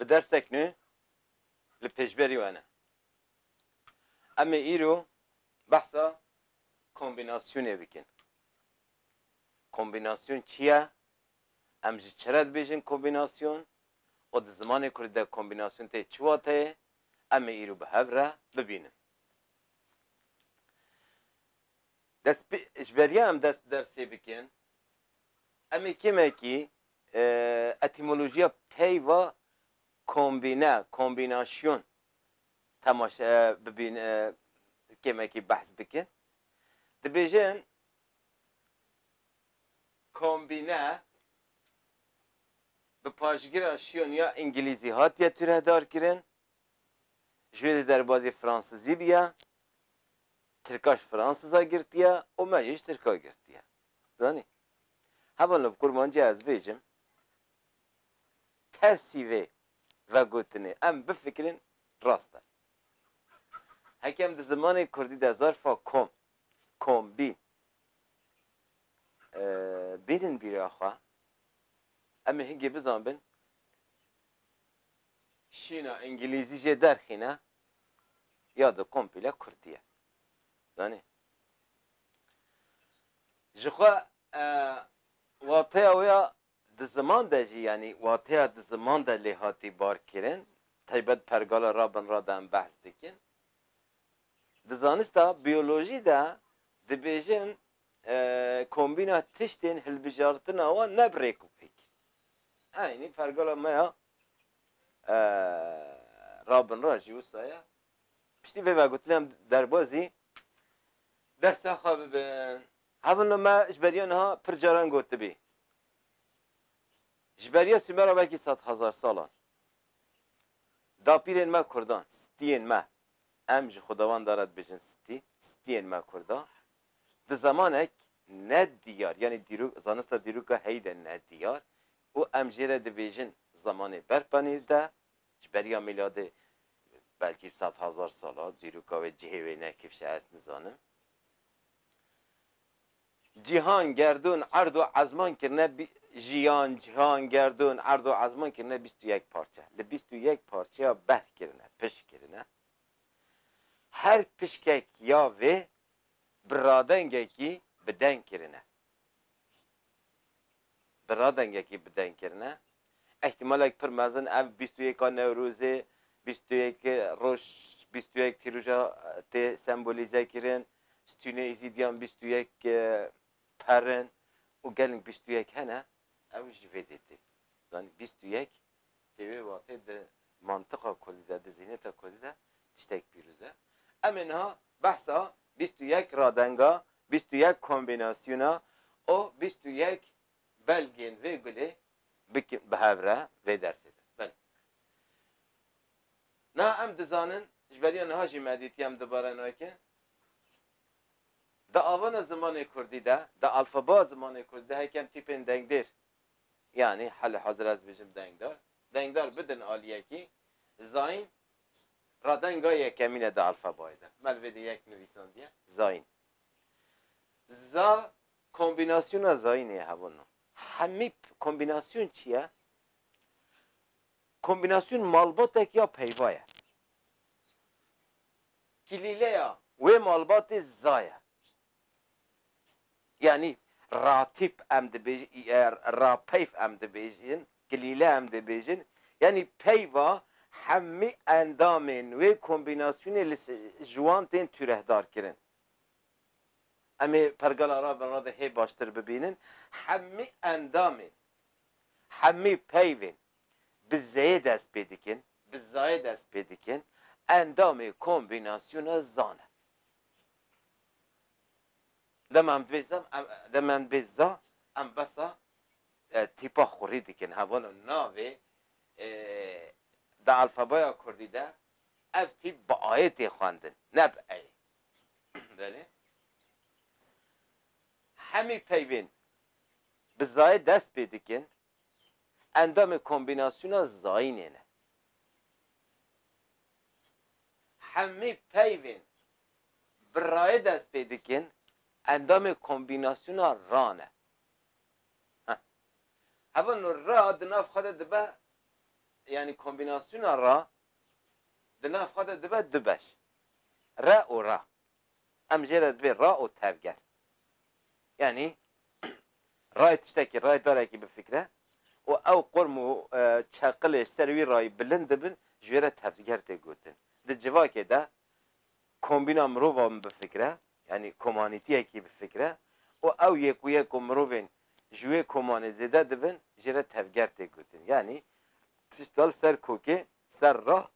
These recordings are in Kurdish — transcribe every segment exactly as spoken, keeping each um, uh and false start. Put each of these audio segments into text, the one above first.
bi dersek nû li pêşberî we ne. Em ê îro behsa kombînasyonê bikin. Kombînasyon çi ye? Em ji çi re dibêjin kombînasyon? Û di zimanê kurdî de kombînasyon tê çi wateyê? Em ê îro bi hev re bibînin. Dest pê, ji beriya em dest dersê bikin, em ê kêmekî, e, etîmolojiya peyva kombîne, kombînaşyon temaşe, e, bibîn, e, kêmekî behs bikin. Dibêjin kombîne bi paşgira şiyon ya îngilîzî hatiye tûrehdarkirin. Ji wê de derbazî fransizî biya, tirka ji fransiza girtiye û me jî ji tirka girtiye. Zanî? Hevalno, bi kurmancî ez bêjim, tersî vê vegotinê em bifikirin, rast e. Hekem di zimanê kurdî de zarfa kom, kombîn, e, bînin bîra xwe, em ê hingê bizanbin, şîna îngilîzî jê derxîne ya di kompîle kurdî ye. Zanî? Ji xwe, e, wateya wê ya di ziman de jî, yanî wateya di ziman de lê hatî barkirin, taybet pergala rabin ra de em behs dikin. Di zanista biyolojî de dibêjin, e, kombîna tiştên hilbijartina wan ne bi rêk û pêk. Eynî pergala me ya, e, rabin ra jî wisa ye. Piştî vê vegotinê em derbazî dersa xwe bibin. Hevalno, me ji beriya niha pir caran gotibî. Ji beriya Sumera belkî sed hezar salan. Dapîrên me kurdan, stiyên me, em ji xudawan de re dibêjin stî, stiyên me kurdan, di zemanek nediyar, yanî dîrok-, zanista dîroka heyî de nediyar û em jê re dibêjin zemanê berpanîr de, ji beriya mîladê belkî sed hezar sala dîroka wê cihê wê ne kifşe, ez nizanim. Cîhan, gerdûn, erd û ezman kirine bî-, jiyan, cîhan, gerdûn, erd û ezman kirine bîst û yek parçe. Li bîst û yek parçeya behr kirine, pişk kirine. Her pişkek ya vê bi radengekî bi deng kirine. Bi radengekî bi deng kirine. Îhtimalek pir mezin ev bîst û yeka Newrozê, bîst û yek roj, bîst û yek tîroja tê sembolîze kirin. Stûnê Îzîdiyan bîst û yek, e, per in û gelek bîst û yek hene. Ew ji vê dê tê. Zanî bîst û yek tê wê watê di mantiqa kurdî de, di zîhneta kurdî de tiştek pîroz e. Em ê niha behsa bîst û yek radenga, bîst û yek kombînasyona û bîst û yek belgên vê gulê bikin, bi hev re vê dersê de. Belê. Niha em dizanin, ji beriya niha jî me dîtiye, em dubare naykin. Di avana zimanê kurdî de, di alfaba zimanê kurdî de hekem tîpên dengdêr, yanî hali hazir ez bêjim dengdar, dengdar bidin aliyekî, zayîn radenga yekemîn e di alfabayê de. Me li vê de yek nivîsandiye, zayîn. Za, kombînasyona zayînê ye hevalno. Hemî p-, kombînasyon çi ye? Kombînasyon malbatek ya peyva ye. Kilîleya wê malbatê za ye. Yanî ratîp em dibêj-, e, rapeyv em dibêjin, kilîle em dibêjin. Yanî peyva hemî endamên wê kombînasyonê li se-, ji wan tên tûrehdar kirin. Em ê pergala rabin ra de hê baştir bibînin. Hemî endamên, hemî peyvên bi zeyê dest pê dikin, bi zayê dest pê dikin, endamê kombînasyona za ne. Dema em dibê za, em, dema em dibê za, em besa, e, tîpa xurî dikin. Hevalno, navê, e, di alfabaya kurdî de ev tîp bi ayê tê xwendin, ne bi eyê. Belê. Hemî peyvên bi zayê dest pê dikin, endamê kombînasyona zayînê ne. Hemî peyvên bi rayê dest pê dikin, endamê kombînasyona ra ne. Heh. Hevalno, ra di nav xwe de dibe yanî kombînasyona ra di nav xwe de dibe du beş. Re û ra. Em jê re dibê ra û tevger. Yanî rayê tiştekî, rayê darekî bifikre û ew qurm û, e, çeqilê ji ser wî rayî bilind dibin, ji wê re tevger tê gotin. Di civakê de kombîna mirovan bifikre, yanî komanîtiyekî bifikre û ew yek û yek û mirovên ji wê komanê zêde dibin, jê re tevger tê gotin. Yanî tişta li ser kokê, ser ra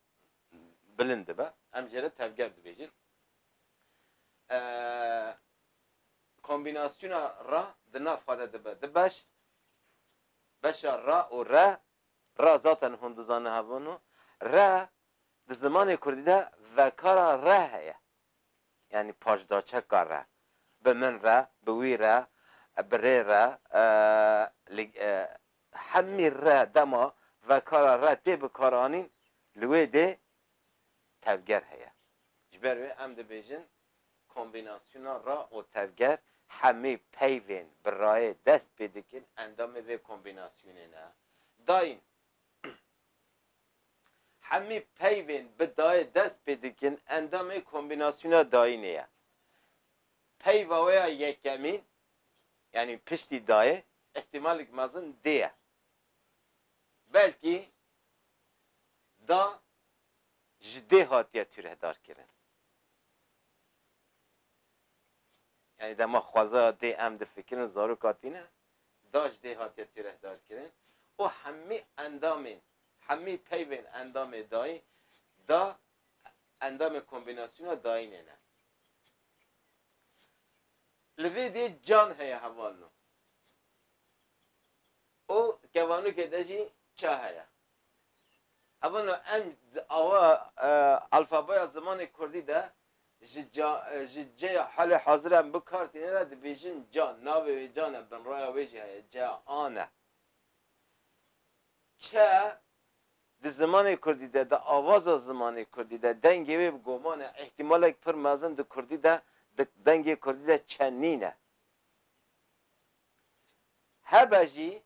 bilind dibe. Em jê re tevger dibêjin. Eee, kombînasyona ra di nav xwe de dibe du beş. Beşa ra û re, ra zaten hûn dizanin hevalno. Re di zimanê kurdî de vekara re heye. Yanî paşdaçeka re. Bi min re, bi wî re, bi rê re, e, li, e, hemî re dema vekara re tê bikaranîn, li wê dê tevger heye. Ji ber wê em dibêjin kombînasyona ra û tevger hemî peyvên bi rayê dest pê dikin endamê vê kombînasyonê ne. Dayîn. Hemî peyvên bi dayê dest pê dikin endamê kombînasyona dayînê ye. Peyva wê ya yekemîn, yanî piştî dayê, îhtîmalek mezin dê ye. Belkî da ji dê hatiye tûrehdarkirin. Yanî dema xwezaya dê em difikirin, zarok hatine, da ji dê hatiye têrehdarkirin û hemî endamên, hemî peyvên endamê dayî da endamê kombînasyona dayînê ne. Li vê dê can heye hevalno. Û kevanokê de jî ça heye. Hevalno em di awa, e, alfabeya zimanê kurdî de ji ca-, e, ji cêya halê hazir em bi kar tîne de dibêjin can. Navê wê can e, binraya wê jî heye. Can e. Çe di zimanê kurdî de, di awaza zimanê kurdî de dengê wê bi goman e. Îhtîmalek pir mezin di kurdî de, di dengê kurdî de çe nîne. Hebe jî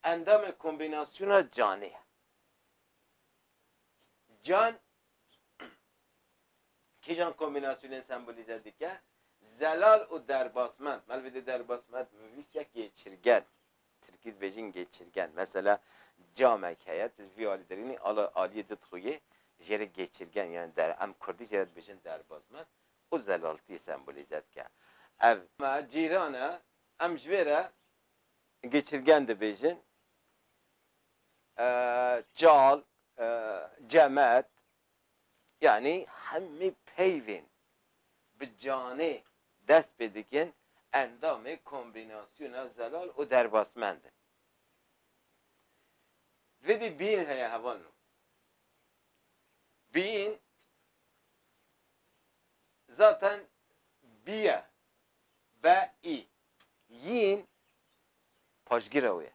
endamê kombînasyona canê ye. Can kîjan kombînasyonê sembolîze dike? Zelal û derbasmend. Me li vê de derbasmend nivîsiye geçirgen. Tirkî dibêjin geçirgen. Mesela camek heye, tu ji vî alî derînî, ala-, aliyê didixuyê, jê re geçirgen. Yanî der-, em kurdî jê re dibêjin derbasmend û zelaltiyê sembolîze dike. Ev me cîran e, em ji vê re geçirgen dibêjin. E, çal, e, cemet, yanî hemî peyvên bi canê dest pê dikin, endamê kombînasyona zelal û derbasmend in. Vê dî bîn heye hevalno. Bîn zaten bî ye. Be, î. Yîn paşgira wê ye.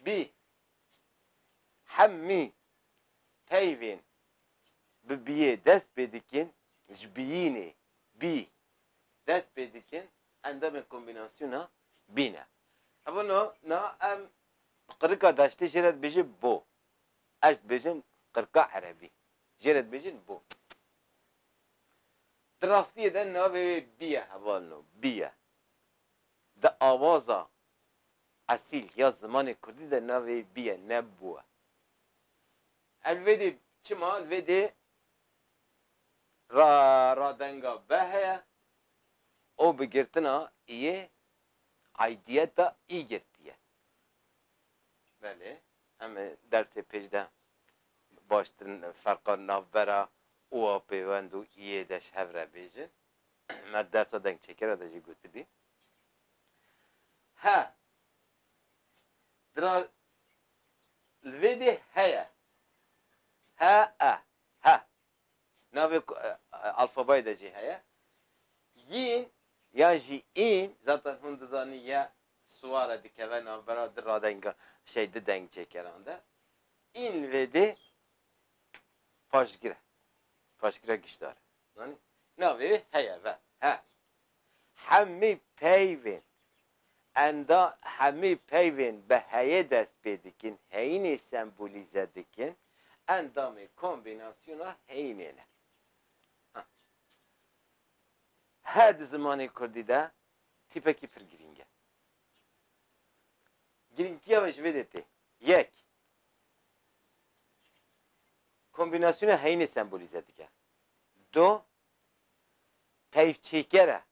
Bî. Hemî peyvên bi biyê dest pê dikin, ji biyînê, bî, dest pê dikin, endamên kombînasyona bîn e. Hevalno, na em qirika deştê jê re dibêjin bo. Ez dibêjim qirka erebî. Jê re dibêjin bo. Di rastiyê de navê wê bî ye hevalno, bî ye. Di awaza esîl ya zimanê kurdî de navê bî ye, ne bo ye. Ev vê dê çima? Vê dê ra-, radenga be heye û bi girtina iyê aidiyeta î girtiye. Belê. Em ê dersê pêş de baştir ferqa navbera û a pêwend û iyê de ji hev re bêjin. Me dersa dengçêkera de jî gotibî. He. Dira li vê dê heye. He, e. He. Navê ku-, e, e, alfabayê de jî heye. Yîn yan jî în, zaten hûn dizanî ye siware dikeve navbera di radenga, şey, di dengçêkeran de. În vê dê paşgir e. Paşgira gişdar e. Zanî? Navê wê heye ve. He. Hemî peyvên enda hemî peyvên bi heyê dest pê dikin, heyînê sembolîze dikin, endamê kombînasyona heyînê ne. Ha. He di zimanê kurdî de tîpekî pir girîng e. Girîngtiya wê ji vê de tê. Yek, kombînasyona heyînê sembolîze dike. Do, peyvçêker e.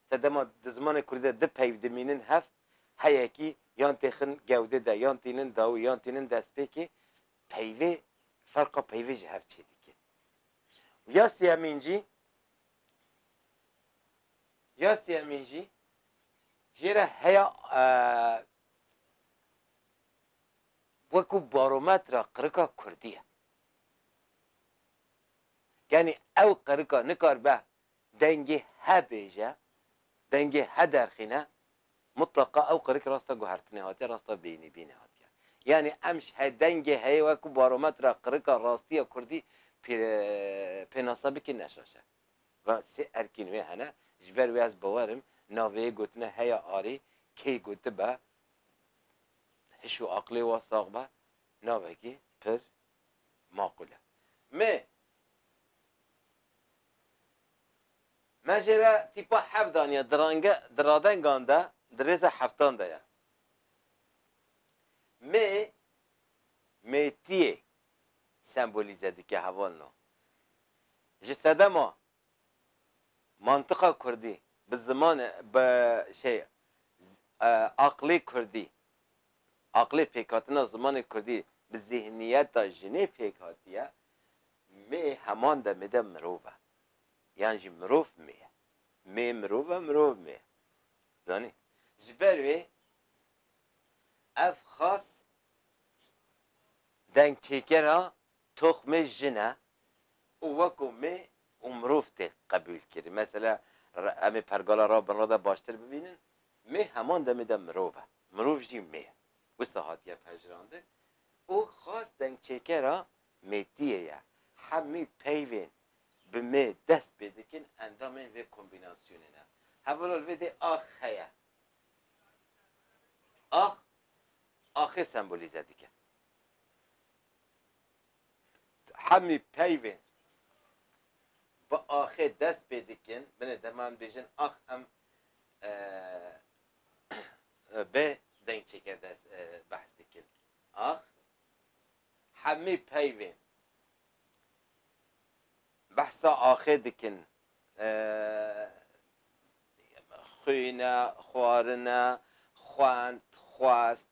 Te dema di zimanê kurdî de du peyv dimînin hev, heyekî yan têxin gewdê de, yan tînin dawî, yan tînin destpêkê, peyvê, ferqa peyvê ji hev çêdike. Ya sêyemîn jî, ya sêyemîn jî jê re heya, e, wekû barometra qirika kurdî ye. Yanî ew qirika nikaribe dengê he bêje, dengê he derxîne, mutlaqa ew qirik rasta guhertinê hatiye, rasta bînîbînê hatiye. Yanî em ji he dengê heyê wekû barometra qirika rastiya kurdî pê-, pênase bikin ne şaş e. Va sê erkên wê hene, ji ber wê ez bawer im, navê yê gotine heya arê, kê gotibe, hiş û aqlê wa sax be, navekî pir maqûl e. Mê, me jê re tîpa heft daniye, di renge, di radengan de, di rêza heftan de ye. Mê, mêtiyê sembolîze dike hevalno. Ji sedema mantiqa kurdî, bi zimanê, bi şey, z-, e, aqlê kurdî, aqlê pêkhatina zimanê kurdî, bi zihniyeta jinê pêk hatiye, mê heman demê de mirov e. Yan jî mirov mê ye. Mê mirov e, mirov mê ye. Zanî? Ji ber wê ev xas dengçêkera toxmê jin e û weko mê û mirov tê qebûl kirî. Mesela, re-, em ê pergala ra bin re de baştir bibînin, mê heman demê de mirov e. Mirov jî mê ye. Wisa hatiye pejirandin û xas dengçêkera mêtiyê ye. Hemî peyvên bi mê dest pê dikin endamên vê kombînasyonê ne. Hevalal vê dê ax heye. Ax, axê sembolîze dike. Hemî peyvên bi axê dest pê dikin, binê dema em bêjin ax em, e, bi dengçêker dest, e, behs dikin. Ax, hemî peyvên behsa axê dikin. E, xwîne, xwarine, xwend, xwest,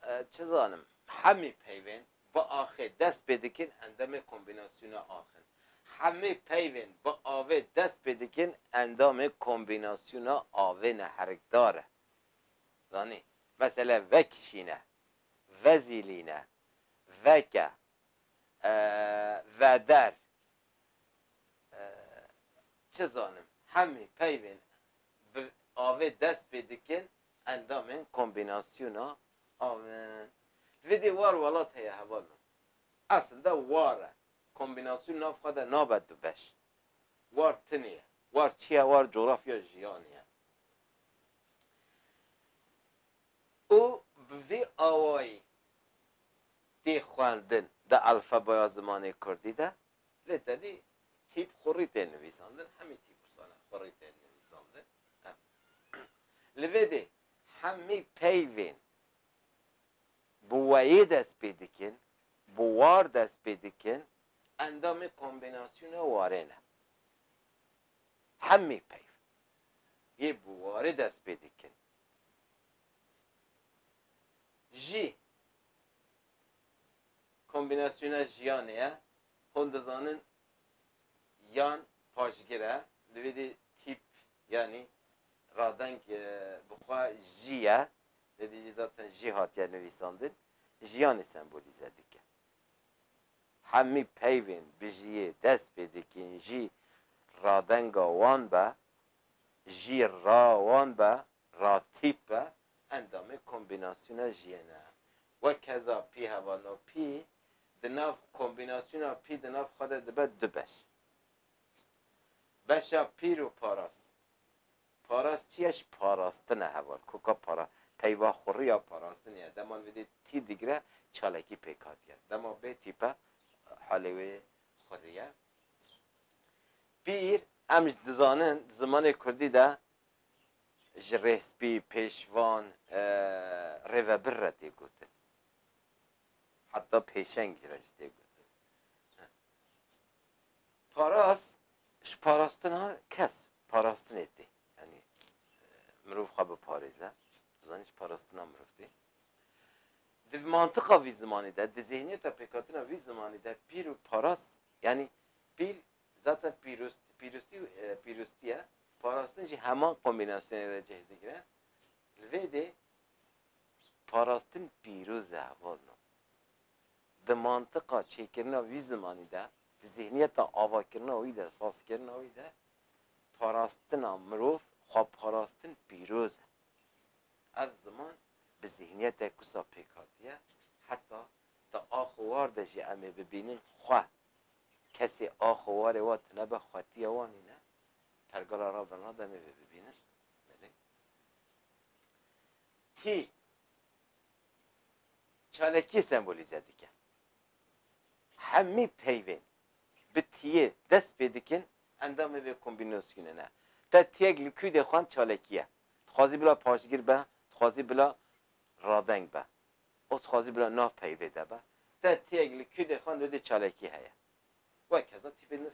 e, çi zanim, hemî peyvên bi axê dest pê dikin, endamê kombînasyona ax in. Hemî peyvên bi avê dest pê dikin, endamê kombînasyona avê ne, herikdar e. Zanî? Mesele vekişîne, vezîlîne, veke, e, veder, e, çi zanim, hemî peyvên bi avê dest pê dikin, endamên kombînasyona av in. Vê dê war welat heye hevalno. Aslında war e. Kombînasyon nav xwe de nabe du beş. War tinê ye. War çi ye? War coğrafya jiyanê ye. Û bi vî awayî tê xwendin di alfabaya zimanê kurdî de, lê tenê tîp xurî tê nivîsandin, hemî tîp wisa ne, xurî tê nivîsandin. Em. Li vê dê hemî peyvên bi weyê dest pê dikin, bi war dest pê dikin, endamê kombînasyona warê ne. Hemî peyv yê bi warê dest pê dikin. Jî kombînasyona jiyanê ye. Hûn dizanin yan paşgir e. Li vê dê tîp, yanî radeng, e, bi xwe jî ye. Lê dî jî zaten jî hatiye nivîsandin. Jiyanê sembolîze dike. Hemî peyvên bi jiyê dest pê dikin, jî radenga wan be, jî ra wan be, ratîp be, endamê kombînasyona jiyê ne. Wek keza pî, hevalno, pî di nav kombînasyona pî di nav xwe de dibe du beş. Beşa pîr û paras. Parast çi ye? Ji parastin e heval. Koka para, peyva xurî ya parastinê ye. Dema li vê dê tî digire, çalakî pêk hatiye. Dema bê tîpe, halê wê xurî ye. Pîr, em ji dizanin, di zimanê kurdî de ji rêspî, pêşvan, e, rêvebir re tê gotin. Heta pêşeng re jî tê gotin. Parast, ji parastina kes, parastinê tê. Yanî, e, mirov xwe biparêze. Dizanî ji parastina mirov tê. Di mantiqa vî zimanî de, di zihniyeta pêkhatina vî zimanî de pîr û parast, yanî pîr zaten pîrost-, pîrostî, e, pîrostî ye, parastin jî heman kombînasyonê de cih digire. Li vê dê parastin pîroz e, hevalno. Di mantiqa çêkirina vî zimanî de, di zihniyeta avakirina wî de, sazkirina wî de, parastina mirov, xweparastin pîroz e. Ev ziman bi zihniyetek wisa pêk hatiye, heta di ax û war de jî em ê bibînin xwe. Kesê ax û warê wa tune be, xwetiya wa nîne. Pergala Rabbê nade em ê vê bibînin. Belê. Tî çalakiyê sembolîze dike. Hemî peyvên bi tiyê dest pê dikin, endamê vê kombînasyonê ne. Te tiyek li kû dê xwend çalakî ye. Dixwazî bila paşgir be, dixwazî bila radeng be. Û dixwazî bila nav peyvê de be. Te tiyek li kû dê xwend, wê dê çalakî heye. Wek keza tîpên din,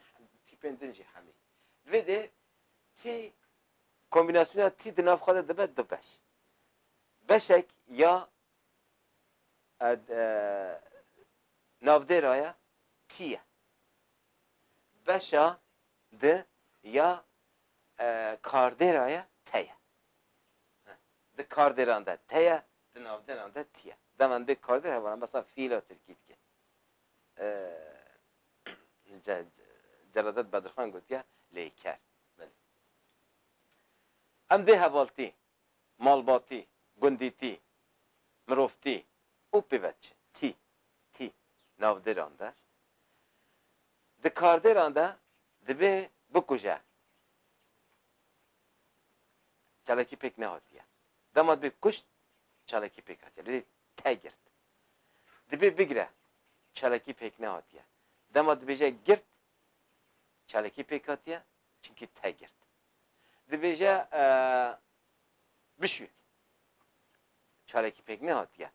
tîpên din jî hemî. Vê dê tî, kombînasyona tî di nav xwe de dibe du beş. Beşek ya e, e, navdêra ye, tî ye. Beşa di ya, e, kardêra ye, te ye. Di kardêran de te ye, di navdêran de tî ye. Dema dibê kardêr, hevala mesela fiila tirkî dike. E, Ce-, Ce-, Celadet Bedirxan gotiye lêker. Belê. Em dê hevaltî, malbatî, gundîtî, mirovtî û pêveç, tî, tî, navdêran de, di kardêran de dibê bikuje. Çalakî pêk nehatiye. Dema dibê kuşt, çalakî pêk hatiye. Dibê te girt. Dibê bigire, çalakî pêk nehatiye. Dema dibêje girt, çalakî pêk hatiye, çimkî te girt. Dibêje, e, bişû. Çalakî pêk nehatiye.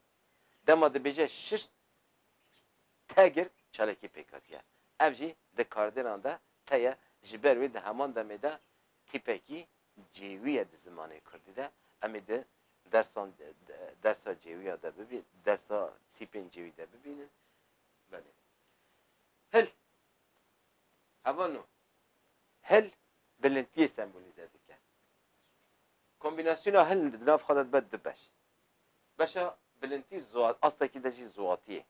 Dema dibêje şişt, te girt, çalakî pêk hatiye. Ev jî di kardêran de te ye, ji ber wê di heman demê de tîpekî cêwî ye di zimanê kurdî de. Em ê di dersan, dersa cêwiya de bibî-, dersa tîpên cêwî de bibînin. Belê. Hil. Hevano. Hil bilintiyê sembolîze dike. Kombînasyona hil di nav xwe de dibe du beş. Beşa bilintî ziwa-, astekî de jî ziwatiyê.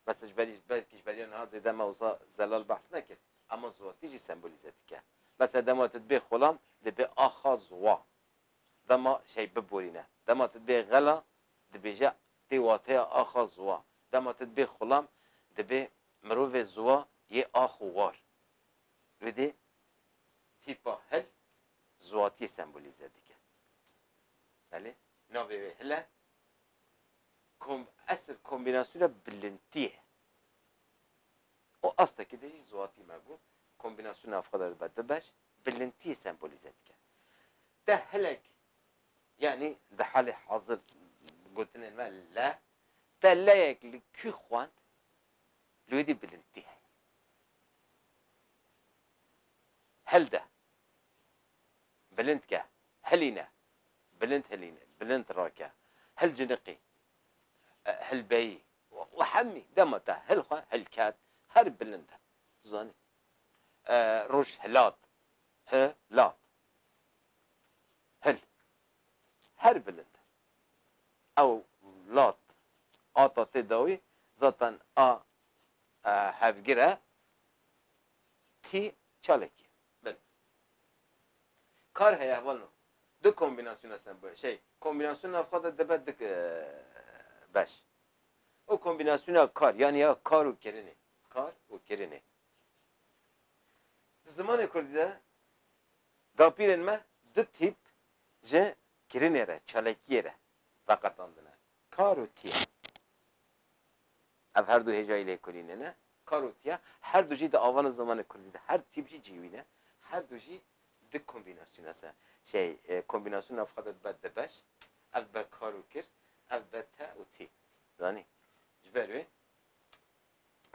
Mesela ji berî, belkî ji beriya niha zêde me wisa zelal behs nekir. Ema ziwatî jî sembolîze dike. Mesela dema tu dibê xulam, dibê axa ziwa. Dema şey biborîne. Dema tu dibê xela, dibêje tê wateya axa ziwa. Dema tu dibê xulam, dibê mirovê ziwa yê ax û war. Wê dê tîpa hil ziwatiyê sembolîze dike. Belê, navê wê hil e. Kom-, esil kombînasyona bilintiyê. Û astekî de jî ziwatî me bû. Kombînasyona xwe de dibe du beş, bilintiyê sembolîze dike. Te hilek, yanî di halê hazir gotinên me le, te leyek li kû xwend, li wê dî bilintî heye. Hil de. Bilind ke. Hilîne. Bilind hilîne. Bilind rake. Hil ciniqî. E, hil beyî. We, we hemî. Dema te hil xwe, hil ket. Her bilind e. Zanî. E, roj hilat. Hilat. Hil. Her bilind e. Ew lat. A ta tê dawî. Zaten a, e, hevgir e. Tî çalekî. Belê. Kar heye hevalno. Du kombînasyona sembol. Şey, kombînasyona xwe de dibe du, e, beş. O kombînasyona kar, yanî ya kar û kirinê. Kar û kirinê. Di zimanê kurdî de dapîrên me du tîp ji kirinê re, çalakiyê re veqetandine. Kar û tiya. Ev her du hêjayî lêkolînê ne. Kar û tiya, her du jî di avana zimanê kurdî de, her tîp jî cihê wî ne. Her du jî di kombînasyona se, şey, e, kombînasyona xwe de dibe di beş. Ev be kar û kir, ev be te û tî. Zanî? Ji ber wê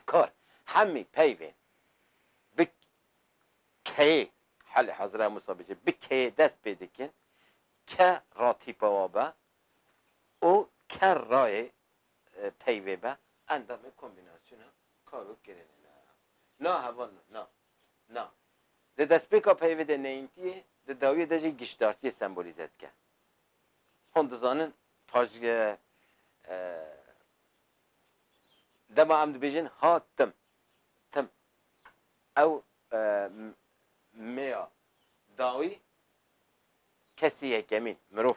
kar, hemî peyvên bi keyê, halê hazira Musa bêje, bi keyê dest pê dikin, ke ra tîpa wa be û ke rayê, e, peyvê be, endamê kombînasyona kar û kirinê ne. Na, heval min, na, na. Di destpêka peyvê de neyntiyê, di dawiyê de jî giştdartiyê sembolîze dike. Hûn dizanin, paş, e, e, dema em dibêjin ha tim, tim. Ew, e, m-, mêya dawî kesê yekemîn, mirov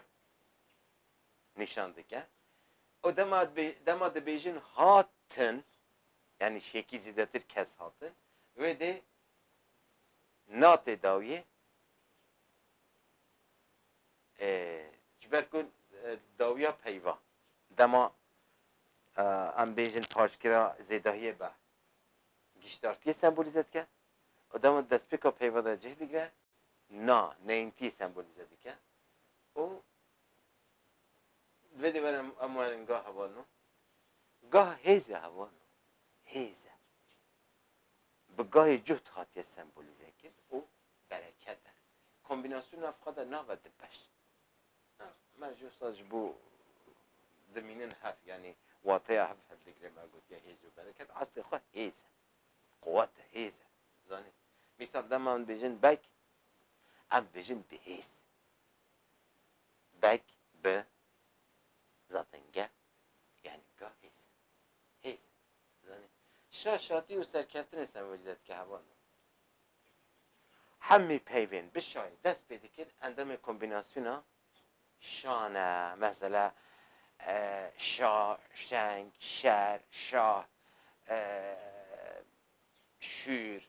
nîşan dike. Û dema dibê-, dema dibêjin hatin, yanî şêkî zêdetir kes hatin, wê dê natê dawiyê, e, ji ber ku, e, dawiya peyva. Dema, e, em bêjin paşkira zêdahiyê be, giştdartiyê sembolîze dike. Û dema destpêka peyva de cih digire, na, neyntiyê sembolîze dike. Û vê dê were em, em werin gah hevalno. Gah hêz e hevalno. Hêz e. Bi gahê cuhd hatiye sembolîze kirin û bereket e. Kombînasyona ev xwe de nave di beş. Ha, me jî wisa ji bo dimînin hev, yanî wateya hev hevdigire me gotiye hêz û bereket. Eslê xwe hêz e. Quwet e, hêz e. Zanî? Mîsal dema em dibêjin beg, em dibêjin bi hêz. Beg, bi, zaten ge, yanî ga hêz. Hêz. Zanî? Şa, şatî û serkeftinê sembolîze dike hevalno. Hemî peyvên bi şayê dest pê dikin, endamê kombînasyona şan e. Mesela, e, şa, şeng, şer, şah, e, şûr.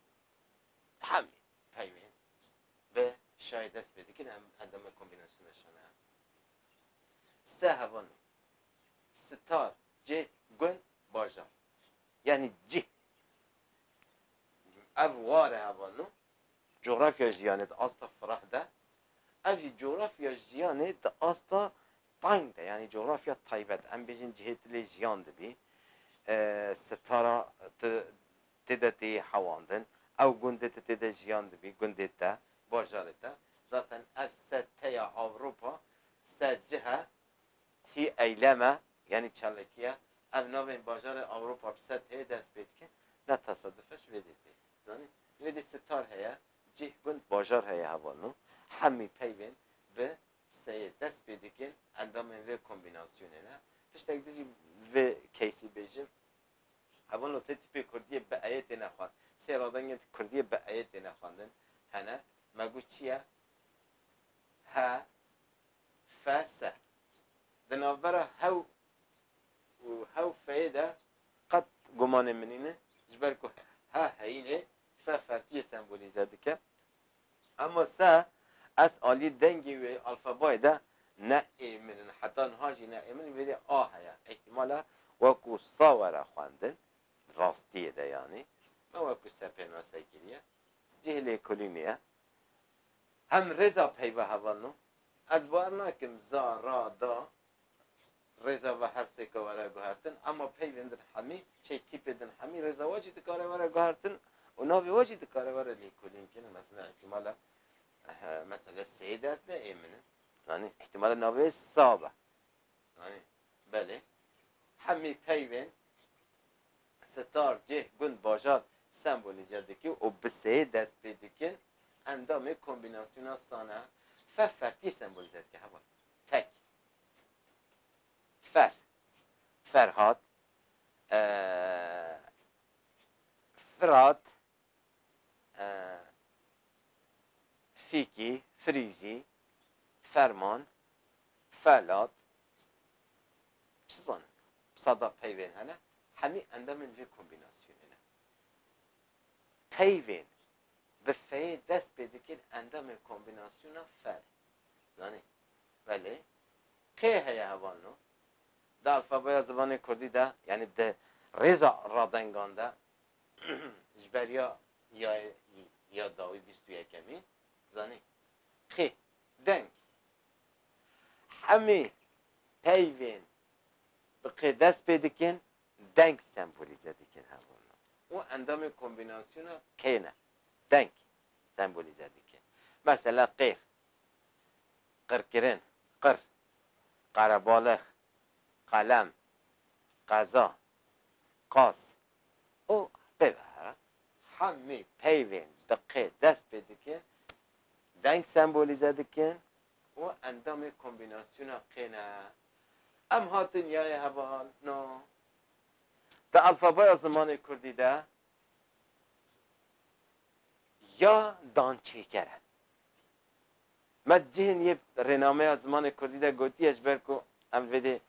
Hemî peyvên bi şayê dest pê dikin, em endamê kombînasyona şan e. Se hevalno. Sitar, cih, gund, bajar. Yanî cih. Ev war e hevalno. Coğrafya jiyanê di asta firah de. Ev jî coğrafya jiyanê di asta teng de, yanî coğrafya taybet. Em bêjin cihê tu lê jiyan dibî. E, sitara tu tê de tê hewandin. Ew gundê tu tê de jiyan dibî, gundê te, bajarê te. Zaten ev se teya Ewropa, se cih e, tî eylem e, yanî çalakî ye. Ev navên bajarê Ewropa bi se tê dest pê dikin. Ne tesaduf e, ji vê dê tê. Zanî? Vê dê sitar heye, cih, gund, bajar heye hevalno. Hemî peyvên bi seyê dest pê dikin, endamên vê kombînasyonê ne. Tiştek dijî vê keysî bêjim. Hevalno sê tîpê kurdiyê bi eyê têne xwend. Sê radengên kurdiyê bi eyê têne xwendin. Hene, me got çi ye? He, fe, se. Di navbera hew û hew feyê de qet gumanê min nîne, ji ber ku he heyîn e, fe fertiyê sembolîze dike. Ema se, ez alî dengê wê alfabayê de ne ê min in, heta niha jî ne ê min in, vê dê a heye. Îhtimala wekû sa were xwendin, rastiyê de yanî, me wekû se pênase kiriye. Cih lêkolînê ye. Hem rêza peyva hevalno. Ez bawer nakim za, ra, da, rêza ve her sêka were guhertin, ema peyvên din hemî, şey, tîpê din hemî rêza we jî dikare were guhertin û navê we jî dikare were lêkolîn kirin. Mesela, îhtimala, eh, mesela, seyê dest ne ê min e. Yanî, îhtimala navê sa be. Yanî, belê. Hemî peyvên sitar, cih, gund, bajar sembolîze dike û bi seyê dest pê dikin. Endamê kombînasyona sane fe fertî sembolîze dike heval. Tek. Fer. Ferhat. Eee, Firat. Eee, Fîkî, Frîzî, Ferman, Felat, çi zanim, sada peyvên hene, hemî endamên vê kombînasyonê ne. Peyvên bi feyê dest pê dikin endamên kombînasyona fer. Zanî? Belê. Qê heye hevalno. Di alfabeya zimanê kurdî de, yanî di rêza radengan de, ji ber ya, ya, ya dawî bîst û yekemî, zanî. Qê, deng. Hemî peyvên bi qê dest pê dikin, deng sembolîze dikin hevalno. Û endamê kombînasyona qê ne. Deng sembolîze dikin. Mesela qêr, qirkirin, qir, qerebalix, qelem, qeza, qas û bêbehre. Hemî peyvên bi qê dest pê dikin, deng sembolîze dikin û endamê kombînasyona qê ne. Em hatin yayê hevalno. Di alfabeya zimanê kurdî de ya dançêker e. Me cihên yê rênameya zimanê kurdî de gotiye, ji ber ku em vê dê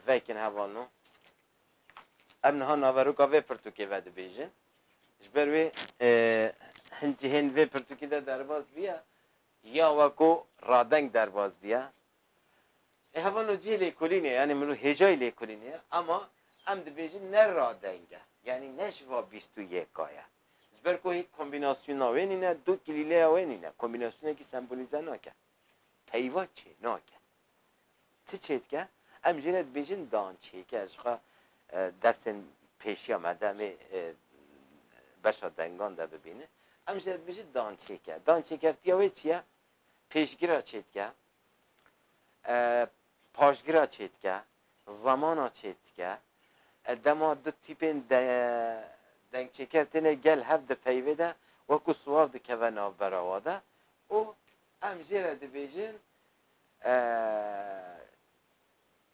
vekin hevalno. Em niha naveroka vê pirtûkê vedibêjin. Ji ber wê, e, hin cihên vê pirtûkê de derbas bûye, ya weko radeng derbas bûye. Ê hevalno cihê lêkolînê, yanî mirov hêjayî lêkolînê ye, ama em dibêjin ne radeng e. Yanî ne ji va bîst û yeka ye. Ji ber ku hê kombînasyona wê nîne, du kilîleya wê nîne. Kombînasyonekî sembolîze nake. Peyva çê nake. Çi çêdike? Em jê re dibêjin dançêker. Ji xwe, e, dersên pêşiya me de em ê, e, beşa dengan de bibînin. Em jê re dibêjin dançêker. Dançêkertiya wê çi ye? Pêşgira çêdike, e, paşgira çêdike, zemana çêdike. E, dema du tîpên de-, dengçêker têne gel hev di peyvê de, wekû siwar dikeve navbera wa de û em jê re dibêjin, e,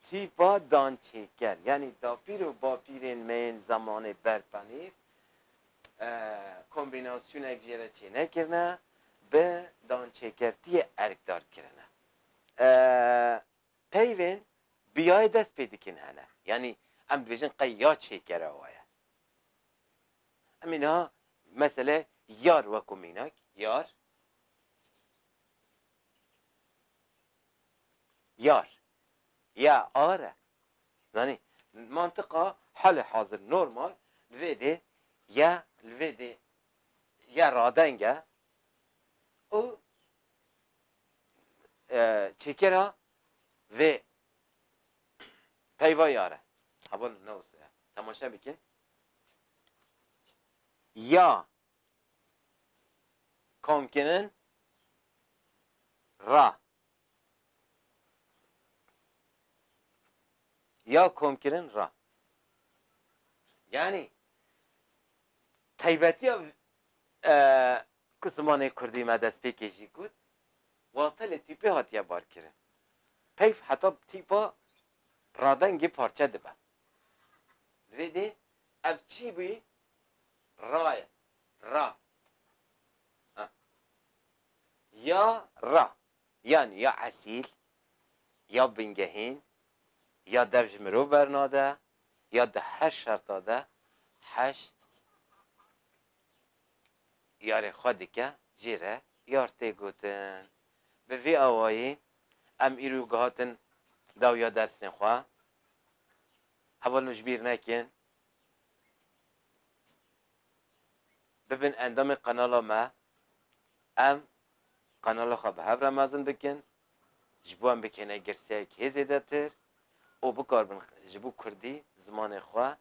tîpa dançêker. Yanî dapîr û bapîrên me yên zemanê berpenîv, e, kombînasyonek jê re çênekirine, bi dançêkertiyê erkdar kirine. E, peyvên bi yayê dest pê dikin hene. Yanî em dibêjin qey ya çêkera wa ye. Em ê niha mesele yar wekû mînak, yar. Yar. Ya ar e. Zanî, mantiqa halê hazir normal, li vê dê ya, li vê dê ya radeng e û, e, çêkera vê peyva yar e. Heval ne wisa ye. Temaşe bikin. Ya komkirin ra. Ya komkirin ra. Yanî, taybetiya, e, ku zimanê kurdî me destpêkê jî got, wate li tîpê hatiye barkirin. Peyv heta tîpa radengê parçe dibe. Vê dê ev çi bû? Ra ye. Ra. Ha. Ya ra. Yanî ya esîl, ya bingehîn, ya dev ji mirov bernade, ya di her şerta de heş yarê xwe dike, jê re yar tê gotin. Bi vî awayî em îro gihatin dawiya dersên xwe. Hevalno ji bîr nekin. Bibin endamê qenala me. Em qenala xwe bi hev re mezin bikin. Ji bo em bikêne girseyek hê zêdetir û bikaribin ji bo kurdî zimanê xwe